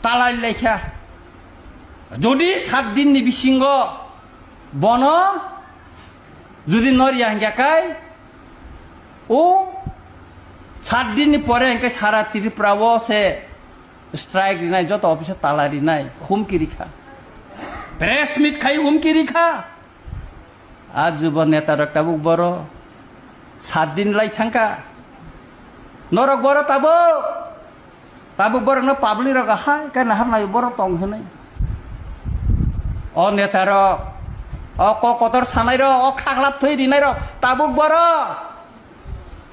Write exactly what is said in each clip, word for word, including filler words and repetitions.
Talai laikha. Jodi sat din ni bisingo bono jodi noriya hingya kai, o sat din ni pore hingke sara Tripura o se strike rinai, joto office talai rinai, humki rikha. Press meet khai humki rikha. A jubo neta rok tabuk boro sat din lai thangka. Norok boro tabuk, tabuk borok no public rok ahai ke nahar nai boro tong hinui. O neta rok, o kok kotor sanai rok, o khaglap thoi rinai rok tabuk boro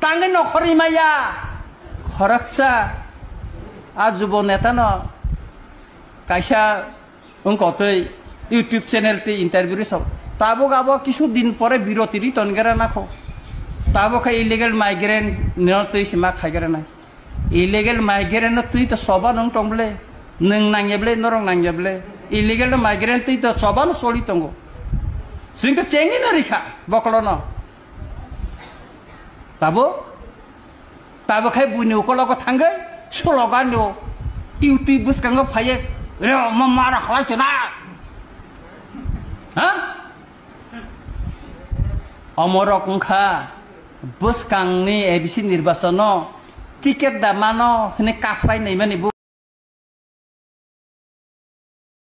tangwi nokhorni maya. Khoroksa a jubo neta no kaisa wngkotwi YouTube channel tei interview risok. Tabuk abo kisu din pore biroti ri tongera nakho. Tabuk khe illegal migrant no twi sima khaigera nai. Illegal migrant no twi to soba nung tong ble. Nung nangya ble, norok nangya ble. Illegal no migrant twi to soba no soli tongo. Sing to chengi no rikha bokolo no. Tabuk Tabuk khai buini ukologo thangwi slogan rw, YouTube bwskango phaiye, "Re, omo mara khlai chwna." Ha? Omorok wngkha bwskangni A D C nirbachono ticket da mano hwnwi kaphlai naimani